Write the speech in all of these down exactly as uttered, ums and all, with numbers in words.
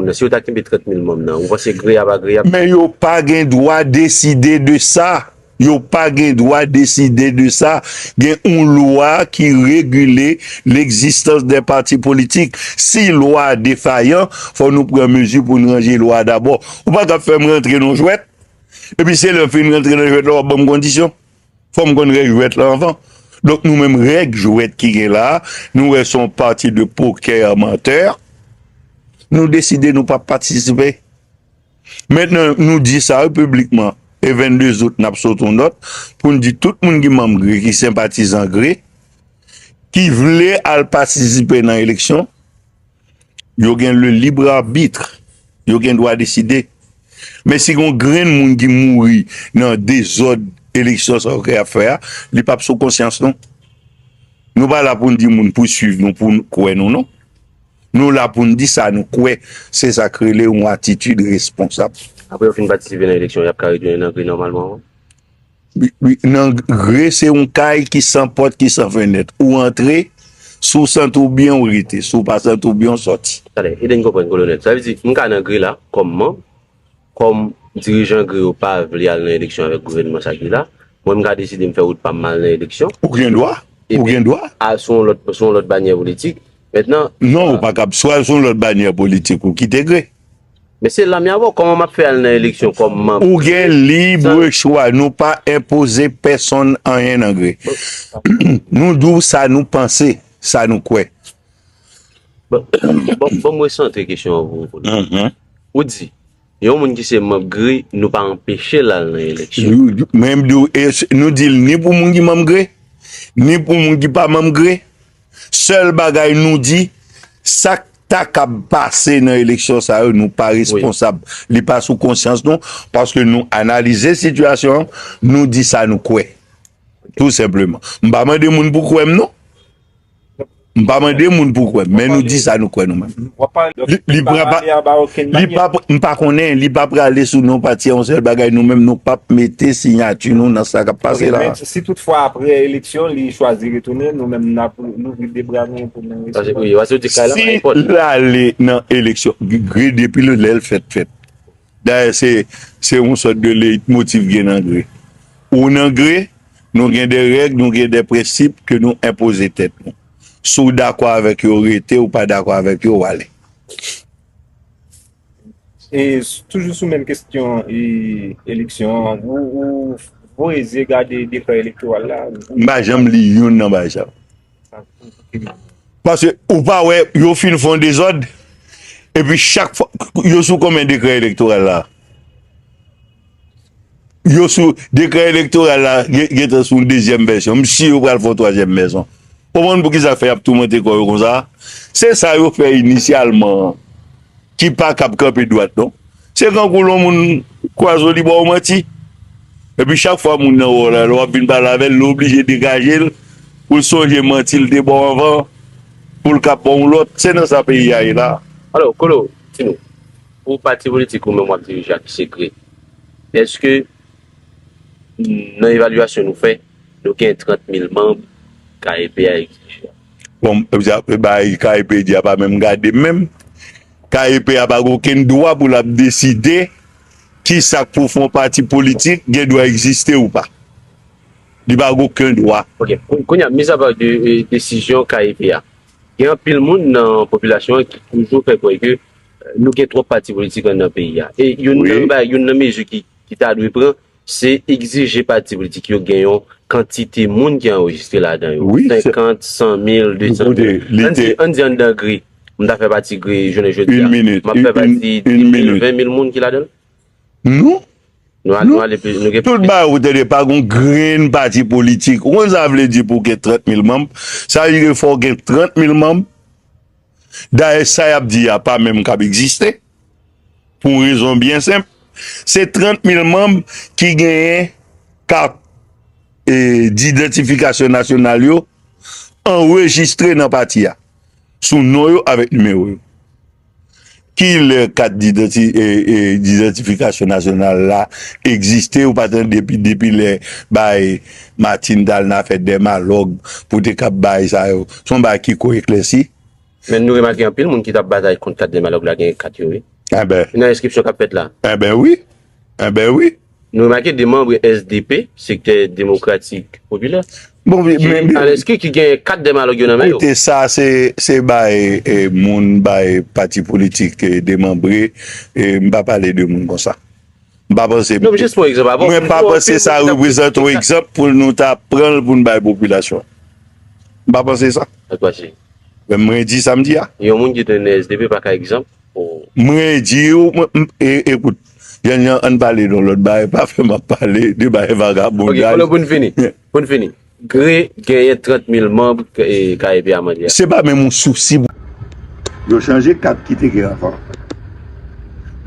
Men si yo ta kenbe trant mil manm nan, ou panse Gre a pa Gre a? Men yo pa gen dwa deside de sa. Yo pa gen dwa deside de sa. Gen yon lwa ki regile legzistans de pati politik. Si lwa a defayan, fò nou pran mezi pou n ranje lwa a dabò. Ou pa ka fè m rantre nan jwèt, epi se lè m fin rantre nan jwèt la, w ap ban m kondisyon. Fò m konn règ jwèt la anvan. Donk, nou menm, règ jwèt ki gen la, nou wè se yon pati de pokè mantè. Nou deside nou p ap patisipe. Mentnan, nou di sa wi piblikman. E vennde zout, n ap sot yon nòt pou n di tout moun ki manm Gre, ki senpatizan Gre, ki vle al patisipe nan eleksyon, yo gen le libre arbitre. Yo gen dwa deside. Men si gon grenn moun ki mouri nan dezòd eleksyon sa yo k ap fè a, li p ap sou konsyans nou. Nou pa la pou n di moun pou swiv nou, pou n kwè nou, non. Nou la pou n di sa nou kwè. Se sa k rele yon atitid responsab. Apre yo fin patisipe nan eleksyon, y ap ka retounen nan Gre nòmalman ankò? Wi, wi, nan Gre, se yon kay ki san pòt, ki san fenèt. Ou antre, si w santi w byen, ou rete. Si w pa santi w byen, ou sòti. Talè, ede n konprann, Kolonèl. Sa vle di, m ka nan Gre la, kòm manm, kòm dirijan Gre yo pa vle al nan eleksyon avèk gouvènman sa ki la, mwen, m ka deside m fè wout pa m, m al nan eleksyon. Ou gen dwa. Ou gen dwa. A, sou yon lòt, sou yon lòt banyè politik. Mentnan, Non, ou pa kab swa sou yon lòt banyè politik, ou kite Gre. Men se la m ap di w, kòman m ap fè al nan eleksyon kòm manm? Ou gen libre chwa. Nou pa enpoze pèsonn anyen nan Gre. Nou di w sa nou panse, sa nou kwè. Bon, bon, bon, mwen santre kesyon an pou ou. Ou di, yon moun ki se manm Gre, nou pa anpeche l al nan eleksyon. Men m di w, e s- nou di l ni pou moun ki manm Gre, ni pou moun ki pa manm Gre. Sèl bagay nou di, sa k ta kab pase nan eleksyon sa yo, nou pa responsab. Li pa sou konsyans nou, paske nou analize sitiyasyon an, nou di sa nou kwè. Tou senpleman. M pa mande moun pou kwè m, non. M pa mande moun pou kwè m, men nou di sa nou kwè nou menm. Li, li pran pa, li pa, m pa konnen, li pa prale sou non pati a yon sèl bagay, nou menm nou p ap mete siyati nou nan sa k ap pase la. Men si toutfwa apre eleksyon, li chwazi retounen, nou menm n ap louvri de bra nou pou nou resevwa. Wi, paske yo di kay la pa gen pòt. Si l ale nan eleksyon, Gre depi lè l fèt, fèt. Dayè, se, se yon sòt de leyitmotiv gen nan Gre. Ou nan Gre, nou gen de règ, nou gen de prensip ke nou enpoze tèt nou. Si w dakò avèk yo, rete, ou pa dakò avèk yo, w ale. E s- toujou sou menm kesyon e, eleksyon an, ou, ou voye zye gade dekrè elektoral la? M pa janm li youn nan bagay sa yo. Paske ou pa wè, yo fin fè yon dezòd, epi chak fwa, yo sou konbyen dekrè elektoral la? Yo sou dekrè elektoral la, gen- gentan sou yon dezyèm vèsyon. M si yo pral fè yon twazyèm vèsyon. Ou konprann poukisa fè y ap toumante kò yo konsa? Se sa yo fè inisyalman an, ki pa kab kanpe dwat, non. Se kankou lè yon moun kwaze w, li ba w manti. Epi chak fwa moun nan wè w la, lè w ap vin pale avè l, li oblije degaje l pou l sonje manti l te ba w anvan, pou l ka ba w yon lòt. Se nan sa peyi a ye la. Alò, Kolo, di nou, pou pati politik ou menm w ap dirije a ki se Gre, èske nan evalyasyon nou fè, nou gen trant mil manm K E P a egzije a? Bon, bagay K E P di a pa menm gade m menm. K E P a pa gen okenn dwa pou l ap deside kisa k pou fè yon pati politik gen dwa egziste ou pa. Li pa gen okenn dwa. Ok, kounye a, mizapa de desizyon K E P a, gen anpil moun nan popilasyon an ki toujou fè kwè ke nou gen twòp pati politik anndan peyi a. E youn nan bagay, youn nan mezi ki, ki ta dwe pran, se egzije pati politik yo gen yon kantite moun ki anrejistre ladan yo. Senkant, san mil, desan mil. Ann di, ann di anndan Gre, m ta fè pati Gre jounen jodi a. M ap fè pati dis mil, ven mil moun ki ladan l? Non. Nou al, nou al epi nou gen Tout bagay ou tande pa gon grenn pati politik. Ou konn sa vle di pou gen trant mil manm? Sa vle di ke fò w gen trant mil manm. Dayè, sa y ap di a pa menm kab egziste. Pou yon rezon byen senp. Se trant mil manm ki genyen kat, e, didantifikasyon nasyonal yo anrejistre nan pati a. Sou non yo avèk nimewo yo. Kilè kat didanti- e, e, didantifikasyon nasyonal la egziste? Ou pa tande depi, depi lè bay Martine t al nan afè dèmalòg pou te kab bay sa yo. Se yon bagay ki ko eklèsi. Men nou remake anpil moun ki t ap batay kont kat dèmalòg la gen kat yo, wi. Enben, nan enskripsyon k ap fèt la. Enben wi. Enben wi. Nou remake de manm S D P, Sektè Demokratik Popilè, Bon, men, ki men, men, al enskri, ki gen kat dè malòg yo nan men yo. Mete sa, se, se bay e, moun, bay pati politik e, demanbre. E, m pa pale de moun konsa. M pa panse. Non, men jis pran egzanp avè w. Mwen pa panse sa reprezante yon egzanp pou nou ta pran l pou n bay popilasyon. M pa panse sa. Sa k pase? Men mwen di sa m di a. Yon moun ki te nan S D P pa ka egzanp. Oh. Mwen di w, mwen, m- e- ekout, Jan Jan, ann pale de yon lòt bagay, pa fè m ap pale de bagay vagabondaj. Ok, konnen pou n fini. Pou n fini. Gre genyen trant mil manm e, K E P a mande a. Se pa menm yon sousi pou. Yo chanje kat ki te gen anvan.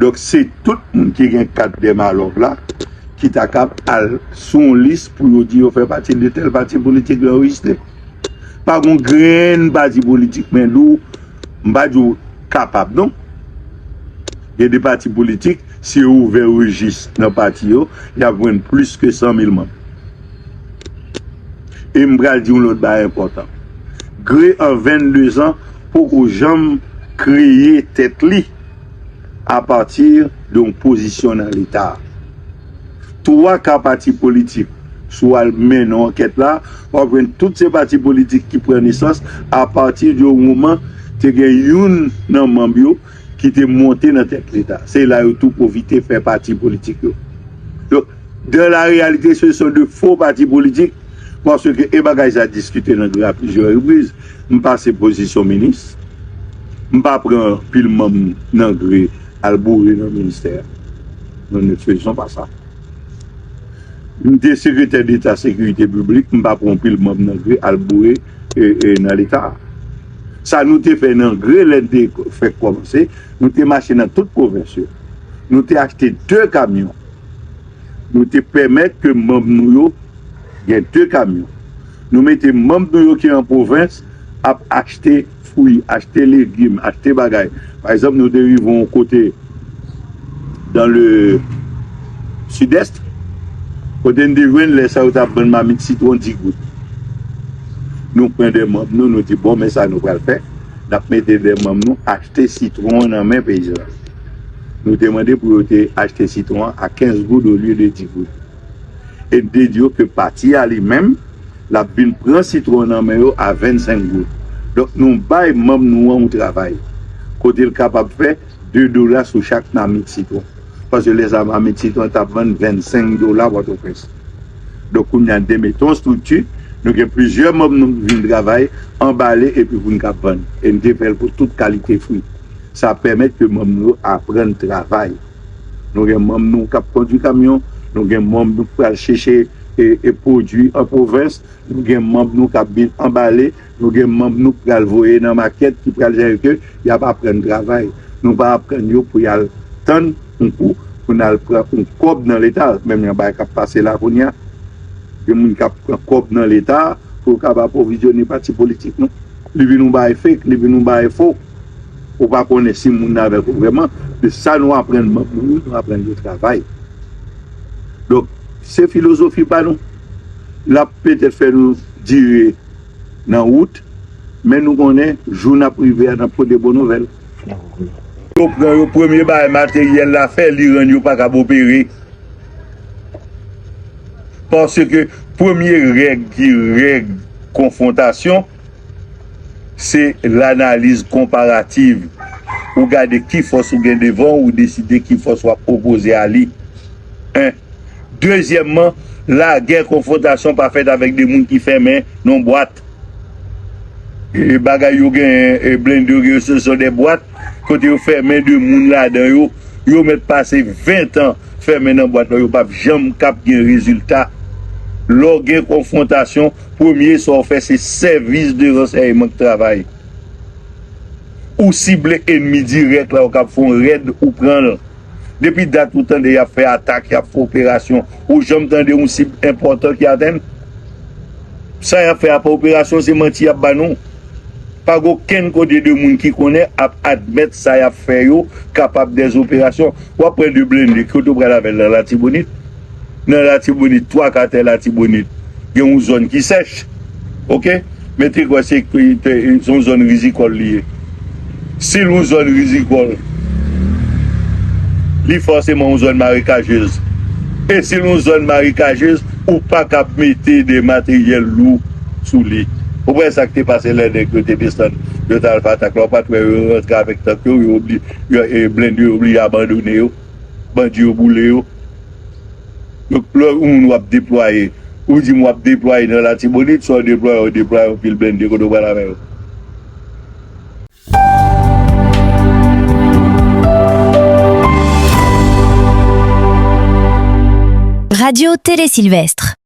Donk, se tout moun ki gen kat dè malòg la ki ta kab al sou yon lis pou yo di yo fè pati de tèl pati politik, yo anrejistre. Pa gen yon grenn pati politik, men dou, m pa di w kapab, non. Gen de pati politik, si yo ouvè rejis nan pati yo, y ap jwenn plis ke san mil manm. E m pral di yon lòt bagay enpòtan. Gre an vennde zan poko janm kreye tèt li apati de yon pozisyon nan Leta. Twa ka pati politik, si w al mennen ankèt la, w ap jwenn tout se pati politik ki pran nesans apati de yon moman te gen youn nan manm yo ki te monte nan tèt Leta. Se la yo tou pwofite fè pati politik yo. Donk, dans la réalité, ce sont de faux partis politiques, paske e bagay sa diskite nan Gre a plizyè repriz. M pase pozisyon minis. M pa pran pil manm nan Gre al boure nan ministè. Nous ne faisons pas ça. M te sekretè deta sekirite piblik, m pa pran pil manm nan Gre al boure e, e, nan Leta. Sa nou te fè nan Gre lè n te fèk kòmanse, nou te mache nan tout pwovens yo. Nou te achte de kamyon. Nou te pèmèt ke manm nou yo gen de kamyon. Nou mete manm nou yo ki an pwovens ap achte fwi, achte legim, achte bagay. Pa egzanp, nou te rive yon kote dans le sud-est, kote n te jwenn lè sa yo t ap vann mamit sitwon dis goud. Nou pran de manm nou, nou di, bon, men sa nou pral fè, n ap mete de manm nou achte sitwon nan men peyizan. Nou te mande pou yo te achte sitwon an a kenz goud olye de dis goud. E n te di yo ke pati a li menm, l ap vin pran sitwon nan men yo a vennsenk goud. Donk, nou bay manm nou an yon travay kote l kapab fè de dola sou chak mamit sitwon. Paske lè sa a, mamit sitwon t ap vann vennsenk dola Pòtoprens. Donk, kounye a, n te mete yon estrikti, nou gen plizyè manm nou ki vin travay, anbale, epi pou n kab vann. E n te fè l pou tout kalite fwi. Sa pèmèt ke manm nou yo aprann travay. Nou gen manm nou k ap kondui kamyon, nou gen manm nou k pral chèche e, e pwodui an pwovens, nou gen manm nou k ap vin anbale, nou gen manm nou k pral voye nan makèt ki pral jere ke y ap aprann travay. Nou pa aprann yo pou y al tann yon kou, pou n al pran yon kòb nan Leta, menm jan bagay k ap pase la kounye a. Gen moun k ap pran kòb nan Leta pou yo kab apwovizyone pati politik nou. Li vin yon bagay fake, li vin yon bagay fo. Ou pa konnen si moun nan avèk ou vrèman. De sa nou aprann manm nou, nou aprann yo travay. Donk, se filozofi pa nou. L ap petèt fè nou dire nan wout, men nou konnen jou n ap rive a, n ap pote bon nouvèl. Yo pran yo, premye bagay materyèl la fè, li rann yo pa kab opere. Paske premye règ ki règ konfwontasyon, se lanaliz konparativ. Ou gade ki fòs ou gen devan w, ou deside ki fòs w ap opoze a li. En. Dezyèmman, lagè konfwontasyon pa fèt avèk de moun ki fèmen nan bwat. E bagay yo genyen, e blende yo genyen, se son de bwat kote yo fèmen de moun ladan yo. Yo mèt pase ven tan fèmen nan bwat la, yo p ap janm kab gen rezilta. Lè w gen konfwontasyon, premye sa w fè se sèvis de ransèyman k travay. Ou sible ènmi dirèk la, ou kab fè yon rèd, ou pran l. Depi dat ou tande y ap fè atak, y ap fè operasyon, ou janm tande yon sib enpòtan ki atenn? Sa y ap fè a pa operasyon, se manti y ap ba nou. Pa gen okenn kote de moun ki konnen ap admèt sa y ap fè yo kapab dèzoperasyon. W ap pran de blende, kote w pral avè l nan Latibonit? Nan Latibonit, twa ka tè Latibonit, gen yon zòn ki sèch. Oke? Mete kwè se, se yon zòn rizikòl li ye. Si l yon zòn rizikòl, li fòseman yon zòn marekajez. E si l yon zòn marekajez, ou pa kab mete de materyèl lou sou li. Ou wè sa k te pase lè nèg yo te desann, yo t al fè atak la, ou pa t wè yo rantre avèk tank yo, yo obli-, yo, e, blende yo oblije abandone yo, bandi yo boule yo. Donk, lè yon moun w ap deplwaye, ou di m w ap deplwaye nan Latibonit, sa w deplwaye, w deplwaye yon pil blende, kote w pral avè yo? Radio Télé Sylvestre.